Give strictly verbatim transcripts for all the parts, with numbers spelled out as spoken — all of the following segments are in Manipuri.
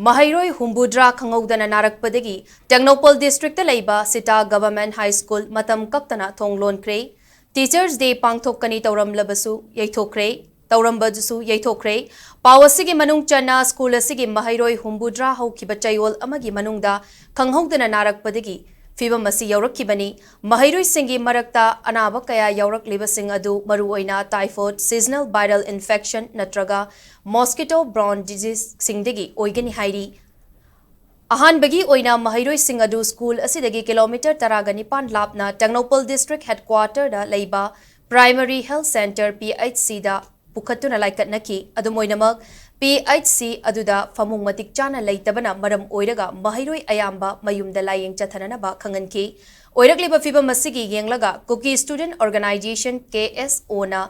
ꯃꯍꯩꯔꯣꯏ ꯍꯨꯝꯐꯨꯇꯔꯥ ꯈꯪꯍꯧꯗꯅ ꯅꯥꯔꯛꯄꯗꯒꯤ ꯇꯦꯡꯅꯧꯄꯜ district ꯇ ꯂꯩꯕ ꯁꯤꯇꯥ Government High School ꯃꯇꯝ ꯀꯛꯇꯅ ꯊꯣꯡ ꯂꯣꯟꯈ꯭ꯔꯦ꯫ Teachers Day ꯄꯥꯡꯊꯣꯛꯀꯅꯤ ꯇꯧꯔꯝꯂꯕꯁꯨ ꯌꯩꯊꯣꯛꯈ꯭ꯔꯦ, ꯇꯧꯔꯝꯕꯗꯨꯁꯨ ꯌꯩꯊꯣꯛꯈ꯭ꯔꯦ꯫ ꯄꯥꯎ ꯑꯁꯤꯒꯤ ꯃꯅꯨꯡ ꯆꯟꯅ school ꯑꯁꯤꯒꯤ ꯃꯍꯩꯔꯣꯏ ꯍꯨꯝꯐꯨꯇꯔꯥ ꯍꯧꯈꯤꯕ ꯆꯌꯣꯜ ꯑꯃꯒꯤ ꯃꯅꯨꯡꯗ ꯈꯪꯍꯧꯗꯅ ꯅꯥꯔꯛꯄꯗꯒꯤ ꯐꯤꯕꯝ ꯑꯁꯤ ꯌꯧꯔꯛꯈꯤꯕꯅꯤ꯫ ꯃꯍꯩꯔꯣꯏꯁꯤꯡꯒꯤ ꯃꯔꯛꯇ ꯑꯅꯥꯕ ꯀꯌꯥ ꯌꯥꯎꯔꯛꯂꯤꯕꯁꯤꯡ ꯑꯗꯨ ꯃꯔꯨꯑꯣꯏꯅ typhoid, seasonal viral infection ꯅꯠꯇ꯭ꯔꯒ mosquito borne disease ꯁꯤꯡꯗꯒꯤ ꯑꯣꯏꯒꯅꯤ ꯍꯥꯏꯔꯤ꯫ ꯑꯍꯥꯟꯕꯒꯤ ꯑꯣꯏꯅ ꯃꯍꯩꯔꯣꯏꯁꯤꯡ ꯑꯗꯨ school ꯑꯁꯤꯗꯒꯤ kilometre ꯇꯔꯥꯒ ꯅꯤꯄꯥꯟ ꯂꯥꯞꯅ ꯇꯦꯡꯅꯧꯄꯜ district headquarter ꯗ ꯂꯩꯕ Primary Health Centre, P H C ꯗ ꯄꯨꯈꯠꯇꯨꯅ ꯂꯥꯏꯀꯠꯅꯈꯤ꯫ ꯑꯗꯨꯝ ꯑꯣꯏꯅꯃꯛ, P H C ꯑꯗꯨꯗ ꯐꯃꯨꯡ ꯃꯇꯤꯛ ꯆꯥꯅ ꯂꯩꯇꯕꯅ ꯃꯔꯝ ꯑꯣꯏꯔꯒ ꯃꯍꯩꯔꯣꯏ ꯑꯌꯥꯝꯕ ꯃꯌꯨꯝꯗ ꯂꯥꯌꯦꯡ ꯆꯠꯊꯅꯅꯕ ꯈꯪꯍꯟꯈꯤ꯫ ꯑꯣꯏꯔꯛꯂꯤꯕ ꯐꯤꯕꯝ ꯑꯁꯤꯒꯤ ꯌꯦꯡꯂꯒ Kuki Student Organisation, K S O ꯅ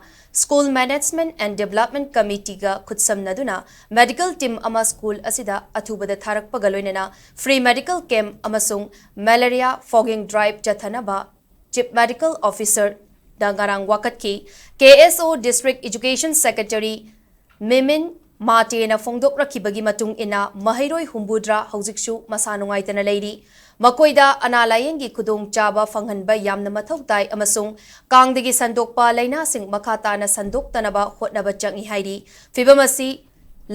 School Management and Development Committee ꯒ ꯈꯨꯠꯁꯝꯅꯗꯨꯅ medical team ꯑꯃ school ꯑꯁꯤꯗ ꯑꯊꯨꯕꯗ ꯊꯥꯔꯛꯄꯒ ꯂꯣꯏꯅꯅ free medical camp ꯑꯃꯁꯨꯡ malaria fogging drive ꯆꯠꯊꯅꯕ Chief Medical Officer ꯗ ꯉꯔꯥꯡ ꯋꯥꯀꯠꯈꯤ꯫ K S O District Education Secretary ꯃꯤꯃꯤꯟ ꯃꯥꯇꯦꯅ ꯐꯣꯡꯗꯣꯛꯂꯛꯈꯤꯕꯒꯤ ꯃꯇꯨꯡ ꯏꯟꯅ, ꯃꯍꯩꯔꯣꯏ ꯍꯨꯝꯐꯨꯇꯔꯥ ꯍꯧꯖꯤꯛꯁꯨ ꯃꯁꯥ ꯅꯨꯡꯉꯥꯏꯇꯅ ꯂꯩꯔꯤ꯫ ꯃꯈꯣꯏꯗ ꯑꯅꯥ ꯂꯥꯌꯦꯡꯒꯤ ꯈꯨꯗꯣꯡꯆꯥꯕ ꯐꯪꯍꯟꯕ ꯌꯥꯝꯅ ꯃꯊꯧ ꯇꯥꯏ ꯑꯃꯁꯨꯡ ꯀꯥꯡꯗꯒꯤ ꯁꯟꯗꯣꯛꯄ ꯂꯥꯏꯅꯥꯁꯤꯡ ꯃꯈꯥ ꯇꯥꯅ ꯁꯟꯗꯣꯛꯇꯅꯕ ꯍꯣꯠꯅꯕ ꯆꯪꯏ ꯍꯥꯏꯔꯤ꯫ ꯐꯤꯕꯝ ꯑꯁꯤ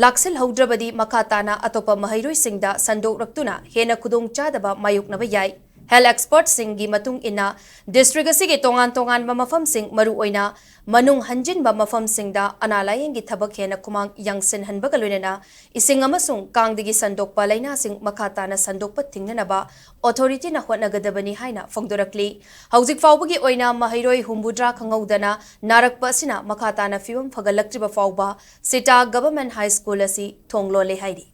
ꯂꯥꯛꯁꯤꯜꯍꯧꯗ꯭ꯔꯕꯗꯤ ꯃꯈꯥ ꯇꯥꯅ ꯑꯇꯣꯞꯄ ꯃꯍꯩꯔꯣꯏꯁꯤꯡꯗ ꯁꯟꯗꯣꯛꯂꯛꯇꯨꯅ ꯍꯦꯟꯅ ꯈꯨꯗꯣꯡꯆꯥꯗꯕ ꯃꯥꯌꯣꯛꯅꯕ ꯌꯥꯏ꯫ Health expert ꯁꯤꯡꯒꯤ ꯃꯇꯨꯡ ꯏꯟꯅ, district ꯑꯁꯤꯒꯤ ꯇꯣꯉꯥꯟ ꯇꯣꯉꯥꯟꯕ ꯃꯐꯝꯁꯤꯡ, ꯃꯔꯨꯑꯣꯏꯅ ꯃꯅꯨꯡ ꯍꯟꯖꯤꯟꯕ ꯃꯐꯝꯁꯤꯡꯗ ꯑꯅꯥ ꯂꯥꯌꯦꯡꯒꯤ ꯊꯕꯛ ꯍꯦꯟꯅ ꯈꯨꯃꯥꯡ ꯌꯥꯡꯁꯤꯟꯍꯟꯕꯒ ꯂꯣꯏꯅꯅ ꯏꯁꯤꯡ ꯑꯃꯁꯨꯡ ꯀꯥꯡꯗꯒꯤ ꯁꯟꯗꯣꯛꯄ ꯂꯥꯏꯅꯥꯁꯤꯡ ꯃꯈꯥ ꯇꯥꯅ ꯁꯟꯗꯣꯛꯄ ꯊꯤꯡꯅꯅꯕ authority ꯅ ꯍꯣꯠꯅꯒꯗꯕꯅꯤ ꯍꯥꯏꯅ ꯐꯣꯡꯗꯣꯔꯛꯂꯤ꯫ ꯍꯧꯖꯤꯛ ꯐꯥꯎꯕꯒꯤ ꯑꯣꯏꯅ ꯃꯍꯩꯔꯣꯏ ꯍꯨꯝꯐꯨꯇꯔꯥ ꯈꯪꯍꯧꯗꯅ ꯅꯥꯔꯛꯄ ꯑꯁꯤꯅ ꯃꯈꯥ ꯇꯥꯅ ꯐꯤꯕꯝ ꯐꯒꯠꯂꯛꯇ꯭ꯔꯤꯕ ꯐꯥꯎꯕ ꯁꯤꯇꯥ Government High School ꯑꯁꯤ ꯊꯣꯡ ꯂꯣꯜꯂꯦ ꯍꯥꯏꯔꯤ꯫